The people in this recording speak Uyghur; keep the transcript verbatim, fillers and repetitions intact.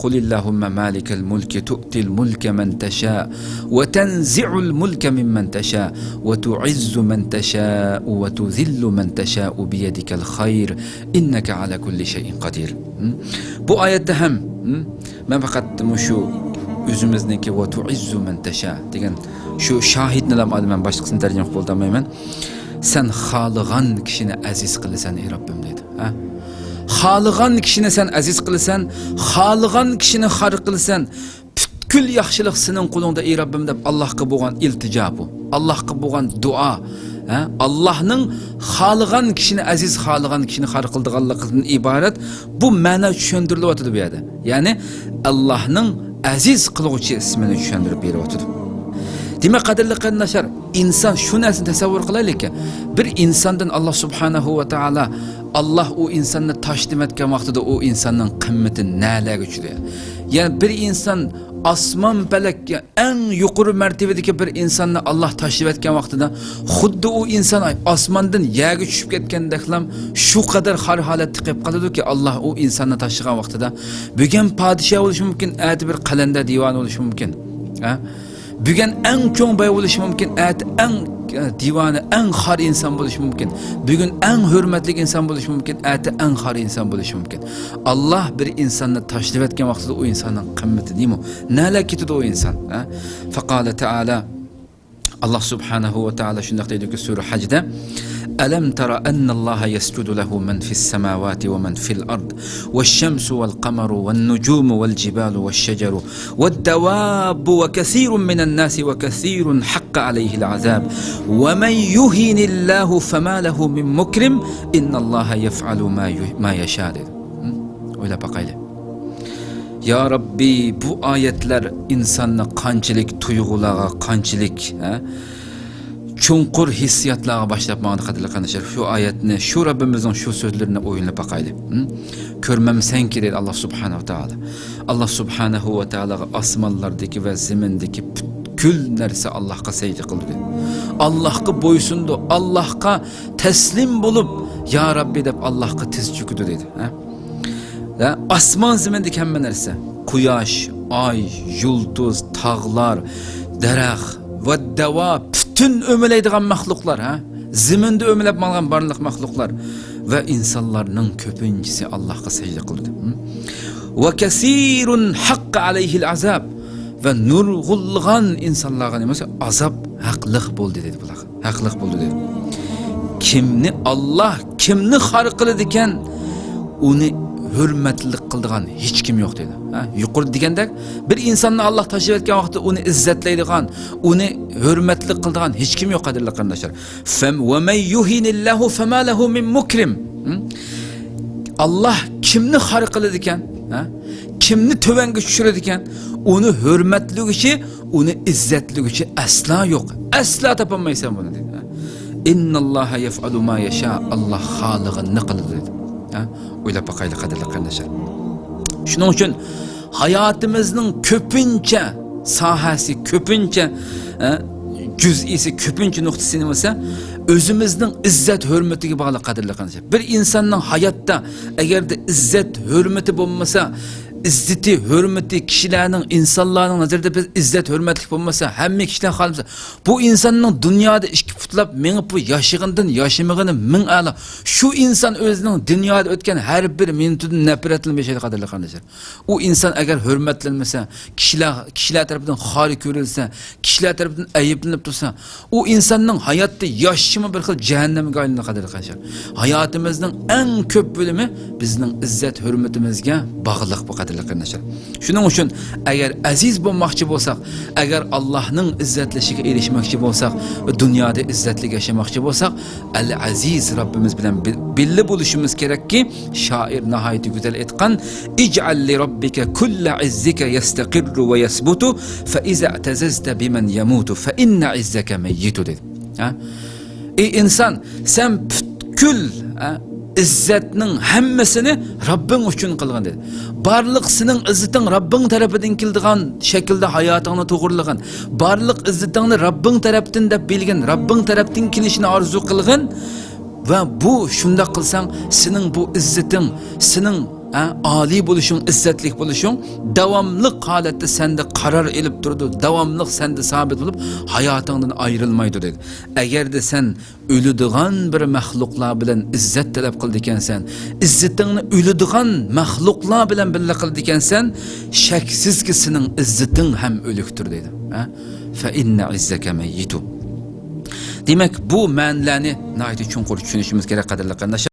قل اللهم مالك الملك تؤتي الملك من تشاء وتنزع الملك ممن تشاء وتعز من تشاء وتذل من تشاء بيدك الخير إنك على كل شيء قدير. ھە؟ بۇ ئايەتتە ھەم، ھە؟ مەن پەقەت مۇشۇ ئۆزىمىزنىڭكى ۋە تۇئىززۇ مەن تەشا دېگەن شۇ شاھىدنىلا ئالىمەن، باشقىسىنى تەرجىمە قىلىپ بولالمايمەن. سەن خالىغان كىشىنى ئەزىز قىلىسەن، ئەي رەببىم، دەيدۇ. ھە؟ خالىغان كىشىنى سەن ئەزىز قىلىسەن، خالىغان كىشىنى خار قىلىسەن. پۈتكۈل ياخشىلىق سېنىڭ قولۇڭدا، ئەي رەببىم، دەپ ئاللاھقا بولغان ئىلتىجا بۇ. ئاللاھقا بولغان دۇئا. ھە؟ ئاللاھنىڭ خالىغان كىشىنى ئەزىز، خالىغان كىشىنى خار قىلىدىغانلىقىدىن ئىبارەت بۇ مەنە چۈشەندۈرۈلۈۋاتىدۇ بۇ يەردە. يەنى ئاللاھنىڭ ئەزىز قىلغۇچى ئىسمىنى چۈشەندۈرۈپ بېرىۋاتىدۇ. دېمەك، قەدىرلىك قېرىنداشلار، ئىنسان شۇ نەرسىنى تەسەۋۋۇر قىلايلىكى، بىر ئىنساندىن ئاللاھ سۇبھانەھۇ ۋە تائالا، ئاللاھ ئۇ ئىنساننى تاشلىۋەتكەن ۋاقتىدا ئۇ ئىنساننىڭ قىممىتى نەلەرگە چۈشىدۇ. يەنى بىر ئىنسان ئاسمان پەلەككە ئەڭ يۇقىرى مەرتىۋىدىكى بىر ئىنساننى ئاللاھ تاشلىۋەتكەن ۋاقتىدا، خۇددى ئۇ ئىنسان ئاسماندىن يەرگە چۈشۈپ كەتكەندەكلا شۇ قەدەر خار ھالەتتە قېلىپ قالىدۇكى، ئاللاھ ئۇ ئىنساننى تاشلىغان ۋاقتىدا. بۈگۈن پادىشاھ بولۇشى مۇمكىن، ئەتە بىر قەلەندەر دىۋانە بولۇشى مۇمكىن. ھە؟ بۈگۈن ئەڭ چوڭ باي بولۇشى مۇمكىن، ئەتە ئەڭ، ئە، دىۋانە، ئەڭ خار ئىنسان بولۇشى مۇمكىن. بۈگۈن ئەڭ ھۆرمەتلىك ئىنسان بولۇشى مۇمكىن، ئەتە ئەڭ خار ئىنسان بولۇشى مۇمكىن. ئاللاھ بىر ئىنساننى تاشلىۋەتكەن ۋاقتىدا ئۇ ئىنساننىڭ قىممىتى نېمە؟ نەلەرگە كېتىدۇ ئۇ ئىنسان؟ ھە؟ فقال تعالى، ئاللاھ سۇبھانەھۇ ۋە تائالا شۇنداق دەيدۇكى، سۈرە ھەجدە، ألم تر أن الله يسجد له من في السماوات ومن في الأرض والشمس والقمر والنجوم والجبال والشجر والدواب وكثير من الناس وكثير حق عليه العذاب ومن يهن الله فما له من مكرم إن الله يفعل ما ي-، ما يشاء، دەيدۇ. ھە؟ ئويلاپ باقايلى. يا رەببى، بۇ ئايەتلەر ئىنساننى قانچىلىك تۇيغۇلارغا، قانچىلىك، ھە؟ چوڭقۇر ھېسسىياتلارغا باشلاپ ماڭىدۇ، قەدىرلىك قېرىنداشلار. شۇ ئايەتنى شۇ رەببىمىزنىڭ شۇ سۆزلىرىنى ئويلىنىپ باقايلى. ھىم؟ كۆرمەمسەنكى، دەيدۇ ئاللاھ سۇبھانەھۇ ۋە تائالا. ئاللاھ سۇبھانەھۇ ۋە تائالاغا ئاسمانلاردىكى ۋە زېمىندىكى پۈتكۈل نەرسە ئاللاھقا سەجدە قىلدى، دەيدۇ. ئاللاھقا بويسۇندى، ئاللاھقا تەسلىم بولۇپ، يا رەببى دەپ ئاللاھقا تىز چۆكىدۇ، دەيدۇ. ھە؟ ھە؟ ئاسمان زېمىندىكى ھەممە نەرسە، قۇياش، ئاي، يۇلتۇز، تاغلار، دەرەخ ۋە دەۋا، پۈتۈن ئۆمىلەيدىغان مەخلۇقلار، ھە؟ زېمىندا ئۆمىلەپ ماڭغان بارلىق مەخلۇقلار ۋە ئىنسانلارنىڭ كۆپىنچىسى ئاللاھقا سەجدە قىلدى. ھىم؟ وكثير حق عليه العذاب، ۋە نۇرغۇنلىغان ئىنسانلارغا نېمە بولسا، ئازاب ھەقلىق بولدى، دېدى بۇلار. ھەقلىق بولدى، دېدى. كىمنى ئاللاھ، كىمنى خار قىلىدىكەن، ئۇنى ھۆرمەتلىك قىلىدىغان ھېچكىم يوق، دېدى. ھە، يۇقىرىدا دېگەندەك، بىر ئىنساننى ئاللاھ تاشلىۋەتكەن ۋاقىتتا ئۇنى ئىززەتلەيدىغان، ئۇنى ھۆرمەتلىك قىلىدىغان ھېچكىم يوق، قەدىرلىك قېرىنداشلار. فم-، ومن يهن الله فما له من مكرم. ھىم؟ ئاللاھ كىمنى خار قىلىدىكەن، ھە؟ كىمنى تۆۋەنگە چۈشۈرىدىكەن، ئۇنى ھۆرمەتلىگۈچى، ئۇنى ئىززەتلىگۈچى ئەسلا يوق. ئەسلا تاپالمايسەن بۇنى، دېدى. إن الله يفعل ما يشاء، ئاللاھ خالىغىنىنى قىلىدۇ، دېدى. ھە؟ ئويلاپ باقايلى، قەدىرلىك قېرىنداشلار. شۇنىڭ ئۈچۈن ھاياتىمىزنىڭ كۆپىنچە ساھەسى، كۆپىنچە، ئە، جۈزئىسى، كۆپىنچە نۇقتىسى نېمە بولسا، ئۆزىمىزنىڭ ئىززەت ھۆرمىتىگە باغلىق، قەدىرلىك قېرىنداشلار. بىر ئىنساننىڭ ھاياتتا ئەگەردە ئىززەت ھۆرمىتى بولمىسا، ئىززىتى، ھۆرمىتى، كىشىلەرنىڭ، ئىنسانلارنىڭ نەزىرىدە بىز ئىززەت ھۆرمەتلىك بولمىسا، ھەممە كىشىلەر خالىمىسا، بۇ ئىنساننىڭ دۇنيادا ئىككى پۇتلاپ مېڭىپ، بۇ ياشىغىنىدىن ياشىمىغىنى مىڭ ئەلا. شۇ ئىنسان ئۆزىنىڭ دۇنيادا ئۆتكەن ھەر بىر مىنۇتىدىن نەپرەتلىنىپ ياشايدۇ، قەدىرلىك قېرىنداشلار. ئۇ ئىنسان ئەگەر ھۆرمەتلەنمىسە، كىشىلەر، كىشىلەر تەرىپىدىن خار كۆرۈلسە، كىشىلەر تەرىپىدىن ئەيىبلىنىپ تۇرسا، ئۇ ئىنساننىڭ ھاياتتا ياشىشىمۇ بىر خىل جەھەننەمگە ئايلىنىدۇ، قەدىرلىك قېرىنداشلار. ھاياتىمىزنىڭ ئەڭ كۆپ بۆلۈمى بىزنىڭ ئىززەت ھۆرمىتىمىزگە باغلىق بۇ، قەدىرلىك قېرىنداشلار. شۇنىڭ ئۈچۈن ئەگەر ئەزىز بولماقچى بولساق، ئەگەر ئاللاھنىڭ ئىززەتلىشىگە ئېرىشمەكچى بولساق، دۇنيادا ئىززەتلىك ياشىماقچى بولساق، ئەل ئەزىز رەببىمىز بىلەن بىل-، بىللە بولۇشىمىز كېرەككى، شائىر ناھايىتى گۈزەل ئېيتقان، اجعل لربك كل عزك يستقر ويثبت، فإذا اعتززت بمن يموت، فإن عزك ميت، دېدى. ھە؟ ئەي ئىنسان، سەن پۈتكۈل، ھە، ئىززەتنىڭ ھەممىسىنى رەببىڭ ئۈچۈن قىلغىن، دېدى. بارلىق سېنىڭ ئىززىتىڭ رەببىڭ تەرىپىدىن كېلىدىغان شەكىلدە ھاياتىڭنى توغرىلىغىن. بارلىق ئىززىتىڭنى رەببىڭ تەرەپتىن دەپ بىلگىن، رەببىڭ تەرەپتىن كېلىشىنى ئارزۇ قىلغىن. ۋە بۇ، شۇنداق قىلساڭ، سېنىڭ بۇ ئىززىتىڭ، سېنىڭ ھە، ئالىي بولۇشۇڭ، ئىززەتلىك بولۇشۇڭ داۋاملىق ھالەتتە سەندە قارار ئېلىپ تۇرىدۇ، داۋاملىق سەندە سابىت بولۇپ، ھاياتىڭدىن ئايرىلمايدۇ دەيدۇ. ئەگەردە سەن ئۆلىدىغان بىر مەخلۇقلار بىلەن ئىززەت تەلەپ قىلىدىكەنسەن، ئىززىتىڭنى ئۆلىدىغان مەخلۇقلار بىلەن بىللە قىلىدىكەنسەن، شەكسىزكى سېنىڭ ئىززىتىڭ ھەم ئۆلۈكتۇر دەيدۇ. ھە؟ فَإِنَّ عِزَّكَ مَيِّتٌ. دېمەك، بۇ مەنىلەرنى ناھايىتى چوڭقۇر چۈشىنىشىمىز كېرەك، قەدىرلىك قېرىنداشلار.